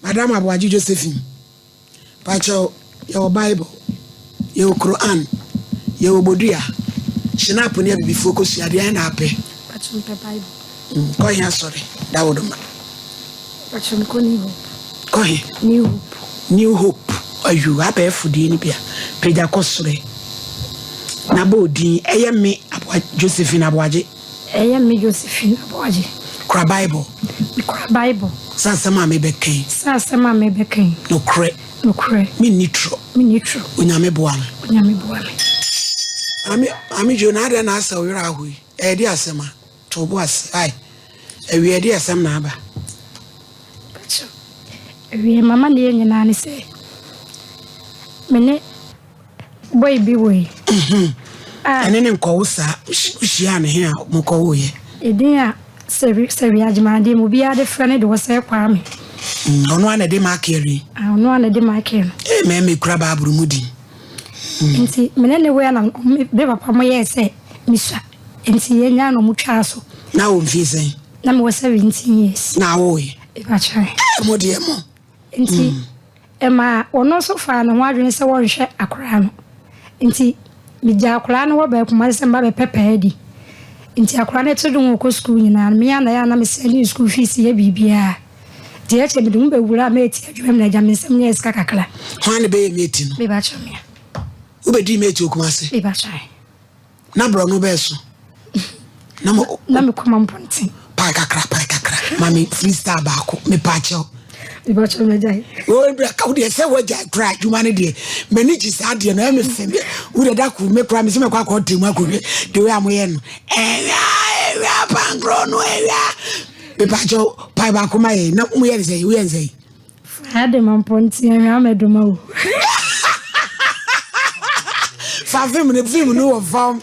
Madam Aboagye Josephine, pakyɛw, yɛwɔ Bible, yɛwɔ Quran, yɛwɔ Bodua, Schnapp ne Abibifoɔ kosua, deɛn na apɛ? Pakyɛw mepɛ Bible. Mm, kɔ he asɔre? Dawodoma. Pakyɛw mekɔ New Hope. Kɔ he? New Hope. New Hope, ayu, abɛɛfo deɛ no bi a, pagya kɔ soro na bɔ odin, ɛyɛ me Aboa Josephine Aboagye. Ɛyɛ me Josephine Aboagye. Kura Bible. Mekura Bible. Sɛ asɛm a mebɛka yi. Sɛ asɛm a mebɛka yi. Nokorɛ. Nokorɛ. Menni torɔ. Menni torɔ. Onyame boa me. Onyame boa me. Maame, Maame Jo, na adɛn na asɛ wo werɛ aho yi? Ɛyɛ de asɛm a? To wo bo ase. Ai, awie ɛde asɛm na aba. Pakyɛ, awie m'amanneɛ nyinaa ne sɛ, me ne. Boy bi wɔ yi. A. Ɛne ne nkɔwo saa. Wohyiaa ne he a mokɔwoeɛ? Edin a Sɛwi Sɛwi Agyeman mu obiara de frɛ no de Ɔsɛe Kwame. Ɔno ara na ɛde Michael yi. Ah, ɔno ara na ɛde Michael no. Ee, mɛma ekura Baabulu mu din. Nti me ne ne wɔ na me papa mo yɛɛ sɛ mesua. Nti yɛnyaa na ɔmo twaa so. Na wɔ mfie sɛn? Na mewɔ 17 years. Na awoe? Mepakyɛw. Ee, mo deɛ mo. Nti ɛmaa ɔno nso faa ne ho adwene sɛ wɔnhwɛ akwadaa no. Nti megyaa akwadaa no hɔ baa Kumasi sɛ meba bɛpɛ paa adi. Nti akwadaa no tiri do ho ɔkɔ sukuu nyinaa no, me ara na ɛyɛ a na mesɛnde ne sukuu fees yɛ biribiara. Nti akyire mede ho bɛwuraa mate adwuma mu na agya me nsam nyɛɛ sika kakra. Hwan na ɛbɛyɛ mate no? Meba kyerɛ me a. Wobɛdii mate wɔ Kumasi? Meba kyerɛ. Na borɔno bɛɛ so. Na mo. Na me kɔma mpɔnten. Pae kakra pae kakra ma me freestyle baako me pa kyɛw. Meba kyɛw me gyae. O bra ka wo deɛ sɛ wagyae kora adwuma no deɛ m'ani gye saa deɛ no ɛyɛ me fɛ me wo deɛ da ko me kora me sɛ mɛkɔ akɔ te mu akɔhwɛ the way a moyɛ no ɛwia ɛwia pankoro no ɛwia me pa kyɛw pae baako ma yɛ na moyɛ ne sɛ woyɛ ne sɛ. Saa de ma mpɔnten ahwɛ amɛdoma o. Fa film no film no wɔ fam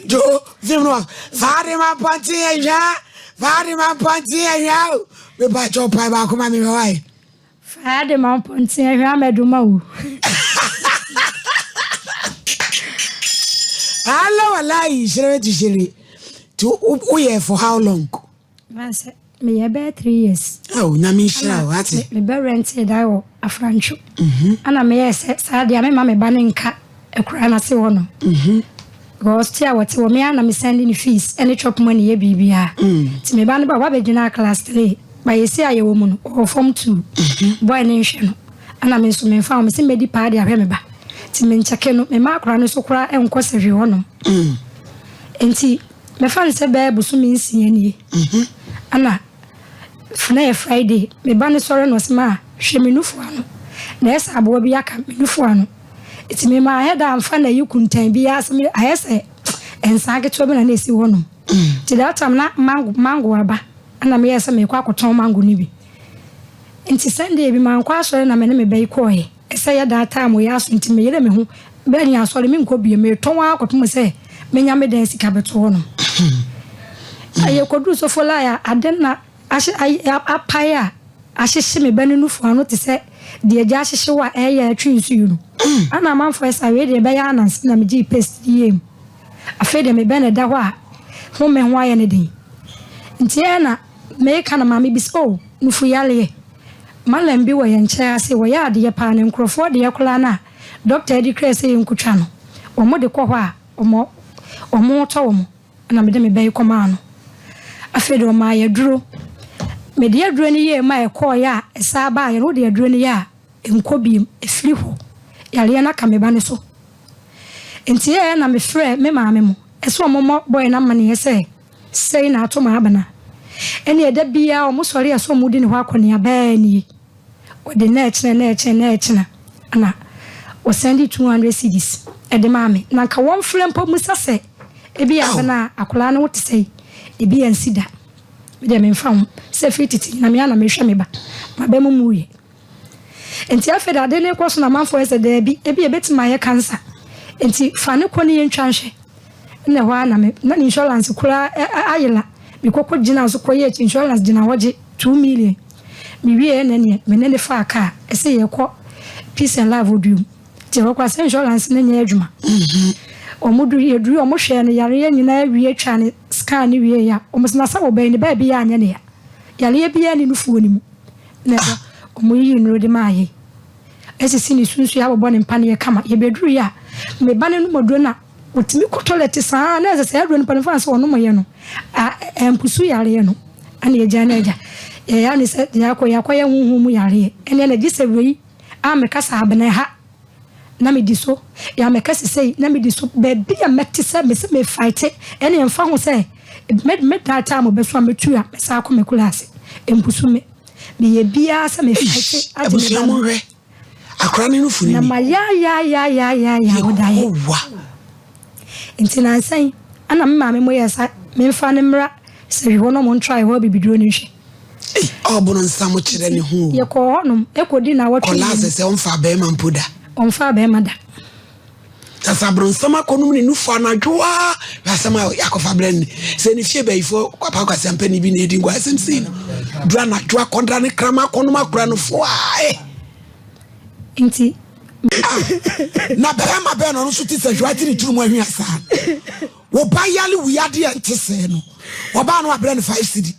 jo film no wɔ fa de ma mpɔnten ahwɛ fa de ma mpɔnten ahwɛ o mepa kyɛw pae baako ma mehwɛ wae. Fa de ma mpɔnten ahwɛ amɛdoma o. Ala walayi hyerɛ ti hyerɛ ti woyɛ for how long. Mansɛ meyɛ bɛyɛ 3 years. Oh, Nyame nhyira wo ate. Mebɛ rent dan wɔ Afrantwo. Ana meyɛ sɛ saa deɛ mema me ba ne nka akura no ase hɔ no. Because te a wɔte wɔ me ara na me send ne fees ne chop money yɛ biribiara. Nti me ba no ba wabɛgyina class 3. Ba yɛsi a yɛwɔ mu no ɔwɔ form 2. Boy ne nhwɛ no. Ana me nso memfa ho me sɛ mɛdi paa de ahwɛ me ba. Nti menkyɛke no mema akora no so koraa nkɔ sɛ hwee hɔnom. Nti mɛfa no sɛ bɛyɛ bosome 6 nie. Ana na yɛ Friday me ba no sɔre na ɔsɛ ma hwɛ me nufu ano. Na ɛsɛ aboa bi aka me nufu ano. Nti me ma ahɛ da amfa na yi kuntan bi asɛ me ayɛ sɛ nsa ketewa bi na na esi hɔnom. Nti that time na mango mango aba. Ana meyɛ sɛ mekɔ akɔtɔn mango no bi. Nti Sunday bi mankɔ asɔre na me ne me ba yi kɔɔɛ. Ɛsɛ yɛ that time yɛ aso nti meyere me ho bɛɛ ni asɔre menkɔ bio metɔn ara kɔpem sɛ menya me dan sika bɛto hɔ nom. Ɛyɛ kɔduru sofo line a ade na ahye apae a ahyehye me ba no nufu ano te sɛ deɛ gya ahyehye wo a ɛyɛ atwe nsu yi no. Ana amanfoɔ ɛsa wei deɛ ɛbɛyɛ ananse na megyee paste yie mu. Afei deɛ me bɛ na ɛda hɔ a home ho ayɛ ne den. Nti ɛyɛ na meka na maame bi sɛ oh nufu yareɛ. Mallam bi wɔ yɛn nkyɛn ha sei, wɔyɛ adeɛ paa, ne nkorɔfoɔ deɛ koraa no a dɔkta adi krɛɛ sɛ yɛnkɔtwa no, wɔn de kɔ hɔ a, wɔn wɔn ho tɔ wɔn, ɛna mede me ba yi kɔmaa no. Afei deɛ ɔmaa yɛ aduro. Mede aduro no yɛɛ mu a ɛkɔɔeɛ a ɛsaa baeɛ no, wode aduro no yɛ a, ɛnkɔ biom, ɛfiri hɔ. Yareɛ no aka me ba no so. Nti ɛɛ na mefrɛɛ me maame mo sɛ wɔmmɔ boy no amaneɛ sɛ sei na ato m'abena. Ɛnneɛ da biara wɔsɔre a sɛ wɔdi ne hɔ akɔneaba ara nie. Wɔde na ɛkyena na ɛkyena na ɛkyena na wɔsɛnde 200 cedis de maa me. Na nka wɔmfrɛ mpo mmisa sɛ ebi abena a akwadaa no ho te sɛn, ebi ansi da. Me deɛ memfa ho sɛ firi tete nyinaa me ara na mehwɛ me ba. M'aba mu mmuiɛ. Enti afei de ade no rekɔ so na amanfoɔ yɛ sɛ daabi, ebi ebetumi ayɛ cancer. Enti fa no kɔ ne yɛntwa nhwɛ. Ɛna ɛhɔ ara na me na ne insurance koraa ayela. Mekɔkɔ gyina so kɔyɛ akyi insurance gyina hɔ gye 2 million. Mewie na neɛ me ne ne faa kaa ɛsɛ yɛkɔ Peace and Love Oduom. Nti ɛhɔ koraa sɛ insurance no nyɛ adwuma. Wɔn du yɛduru wɔn hwɛɛ no yareɛ nyinaa wie twa ne scan ne wie ya. Wɔn sɛ na sɛ wɔbɛn ne baabi yɛ anyɛ ne ya. Yareɛ biara ni nufoɔ no mu. Na ɛhɔ. Wɔyiyi nnuro de maa yɛn. Asisi ne su nso yɛabobɔ ne mpaneɛ kama. Yɛbɛduruiɛ a, me ba no nom aduro no a, ɔtumi kɔ toilet saa na ɛsɛ sɛ aduro no mpanimfoɔ sɛ ɔnomyɛ no, ampusu yareɛ no. Ɛna yɛgyaa no agya. Yɛyɛ ne sɛ yɛakɔ yɛakɔyɛ honhom mu yareɛ. Ɛneɛ na gye sɛ wei a meka sɛ abena ha na medi so, yɛ a mɛka sesei na medi so. Baabi a mɛte sɛ mese me fight ɛne ɛmfa ho sɛ me me that time bɛso a mɛtu a mɛsan akɔ me kuraase. Ɛmpusu me. Meyɛ biara sɛ me fight agye me ba no. Akora ne nufu ne ni. Na ma yaayaayaayaaya wo daeɛ. Yehowa. Nti nansa yi ɛna me maame mo yɛ sa memfa no mmra sɛhwi hɔ na ɔmo ntrae hɔ abibiduro no nhwɛ. Ei ɔɔbono nsa mo kyerɛ ne ho o. Yɛkɔɔ hɔ nom ɛkɔdi nawɔtwe mmienu. Kɔlaa sɛ sɛ ɔmfaa bɛɛma mpo da. Ɔmfaa bɛɛma da. Na sɛ abronsam akɔnom ne nufu anadwo a, hwɛ asɛm a yɛakɔfa brɛ no sɛ ne fie bayifoɔ papa kwasiampani bi na ɛdi nkɔ asɛm sei no duru anadwo akɔdra ne krama akɔnom akora no fo a eh. Nti ah, na bɛrima bɛn na ɔno nso te sɛ hwɛ ate ne tiri mu ahwia saa wo ba yale wo yadeɛ nte sɛɛ no ɔbaa no abrɛ no 5 cedi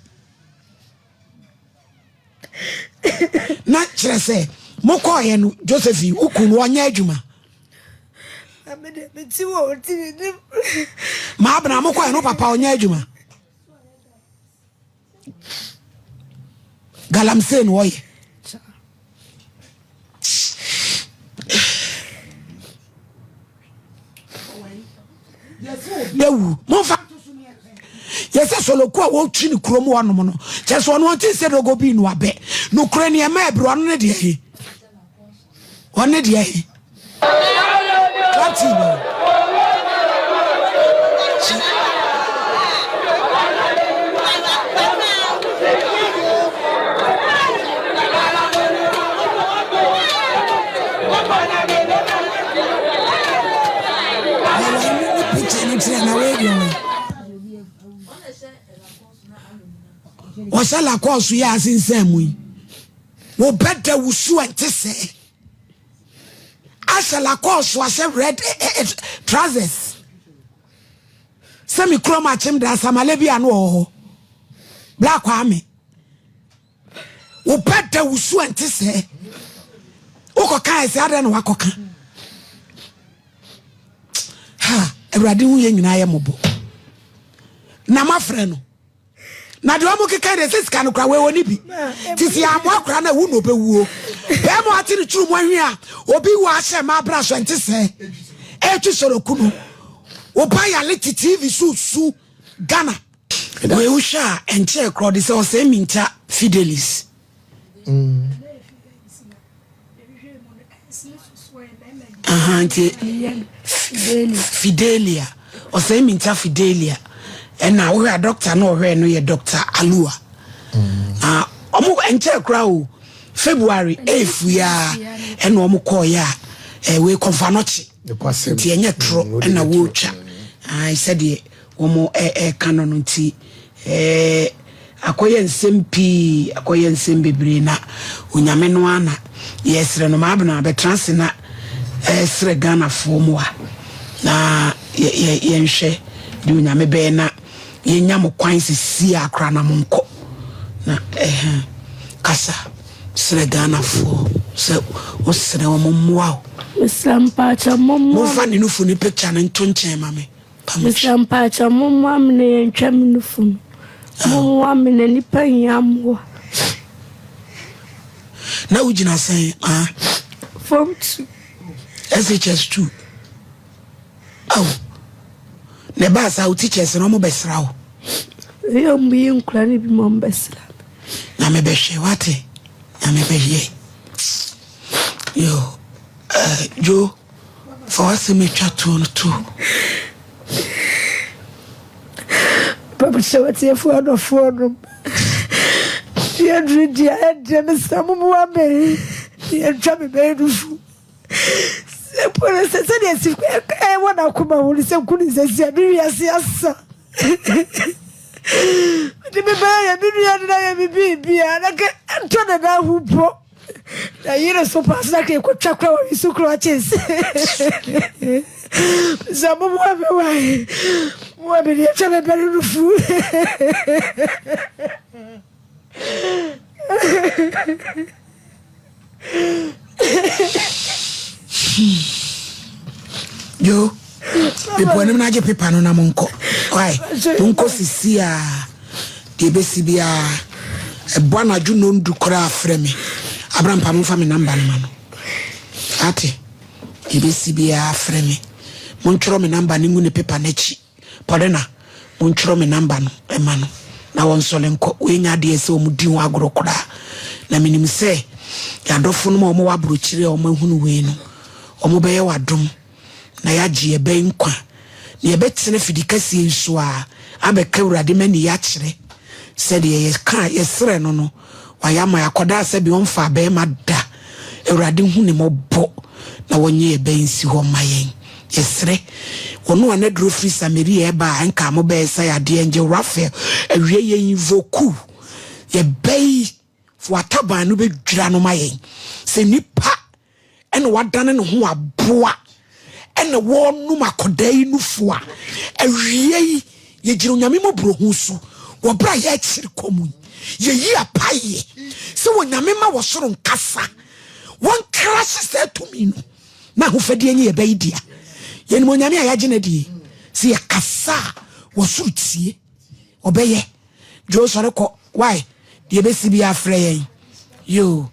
na kyerɛ sɛ mokɔɔyɛ no josephine wo kunu ɔnyɛ adwuma maabena mokɔɔyɛ no papa ɔnyɛ adwuma galamsey na ɔyɛ Yɛwu. Momfa nto so ne ɛkyɛ. Yɛsɛ soloku a wɔtwi ne kurom hɔnom no, kyɛ sɛ ɔno ɔnte sɛ dogo bi no abɛ. Nokorɛ ni ɛma ɛbrɛ ɔno ne deɛ he? Ɔno ne deɛ he? Clapton no. Wɔhyɛ lakɔɔso yɛ asensɛn mu yi wɔbɛda wusu a nte sɛ ahyɛ lakɔɔso ahyɛ red eh, eh, eh, trousers sɛ me kurom akyem da asamale bi ano wɔ hɔ black ame Wo ba da wo su a nte sɛɛ. Wokɔka ɛ sɛ adɛn na wakɔka. Ha, Awurade hu yɛn nyinaa yɛ mmɔbɔ. Na mafrɛ no. Na deɛ ɔmo keka deɛ sɛ sika no kora wei ɔni bi. Ti si amoa kora na ɛwu na ɔbɛwuo. Bɛrima ate ne turu mu ahwi a obi wɔ ahyɛ ma abra so ɛnte sɛɛ. Ɛtwi sɔrɔ kunu. Wo ba yale te TV so su Ghana. Wei wohwɛ a ɛnkyɛɛ koraa ɔde sɛ ɔsɛe Minta Fidelis. Aha nti Fidelia ɔsɛe Minta Fidelia ɛna wohwɛ a dɔkta na ɔhwɛɛ no yɛ dɔkta Alua. Na ɔmo ɛnkyɛɛ koraa o February ɛɛfui a ɛna ɔmo kɔɔyɛ a ɛwei kɔmfa nɔkye nti ɛnyɛ torɔ ɛna wɔretwa sɛdeɛ wɔreka no no nti, akɔyɛ nsɛm pii, akɔyɛ nsɛm bebree na Onyame no ara na yɛsrɛ no. Maabena bɛtena ase na srɛ Ghanafoɔ mmoa na yɛnhwɛ deɛ Onyame bɛyɛ na yɛnya mo kwan sisi a koraa na monkɔ na ɛhɛn kasa srɛ Ghanafoɔ sɛ wosrɛ wɔn mmoa o. Mesrɛ mpaakyɛ mommoa me. Momfa ne nufu ne picture no nto nkyɛn ma me. Mesrɛ mpakyɛw mommoa me na yɛntwa me nufu no. Mommoa me na nipa hia mmoa. Na wogyina sɛn ah? Form 2. SHS 2. Aw. Na ɛbaa saa wo teachers no ɔmo bɛsra wo. Ɛyɛ ɔmo yi nkura no bi ma ɔmo bɛsra me. Nyame bɛhwɛ wate. Nyame bɛyɛ. Yo, uh, Joe. Fa w'asɛm a etwa toɔ no to. Mpabohyɛ w'atiefoɔ adɔfoɔ nom. Deɛ aduru deɛ ɛdeɛ mesrɛ mo mmoa me. Deɛ ntwa me bɛyɛ nufu. Sɛ mpo no sɛ sɛdeɛ ɛsi ɛwɔ n'akoma ho no sɛ nku ne nsa si a me wiase asa. Mede me bɛyɛ yɛ me nua de na yɛ me biribiara na kɛ ɛntɔ dada ho mpo. Na yere so paa sɛ ka ɛkɔtwa kora wɔ wisu kora kyes sɛ momoa me wae moa me deɛ kyɛ mebɛre no fu. Yo, pepa anim na agye pepa no na monkɔ. Why? Monkɔ sisi a deɛ ɛbɛsi biara. Ɛbɔ anadwo nondu koraa frɛ me. Abrampa momfa me namba no ma no. Ate? Deɛ ɛbɛsi biara frɛ me. Montwerɛ me namba no ngu ne pepa no akyi. Paulina, montwerɛ me number no ma no na wɔnsɔre nkɔ. Wei nyɛ adeɛ sɛ wɔdi ho agorɔ koraa. Na menim sɛ yɛn adɔfonom a wɔwɔ aburokyire a wɔahunu wei no, wɔbɛyɛ wɔ adom na yɛagye yɛn ba yi nkwa. Na yɛbɛtena fidikɛseɛ yi so ara abɛka Awurade ma ani akyerɛ sɛ deɛ yɛka yɛsrɛ no no, wayɛ ama yɛn. Akwadaa sɛdeɛ ɔmfaa barima da. Awurade hu ne mmɔbɔ na wɔnyɛ yɛn ba yi nsi hɔ mma yɛn. Yɛsrɛ, wɔn a n'aduro firi Samaria reba a ɛnka mo bɛyɛ sɛ adeɛ ngye Rafael awie yɛn invoke yɛbɛyi fo ataban no bɛdwira no ma yɛn sɛ nipa ɛna wadane ne ho aboa ɛna wɔnom akɔdaa yi nufoɔ a awie yi yɛgyina Onyame mmɔborɔhu so wɔ berɛ a yɛrekyere kɔ mu yi yɛyi apaeɛ sɛ Onyame ma wɔ soro nkasa wɔnkrahye saa tumi no na ahofadie nye yɛbɛyi dea. Yɛnim Onyame a yɛagye no adie. Sɛ yɛkasa a, wɔ soro tie. Ɔbɛyɛ. Joe sɔre kɔ. Why? Deɛ ɛbɛsi biara frɛ yɛn. Yoo.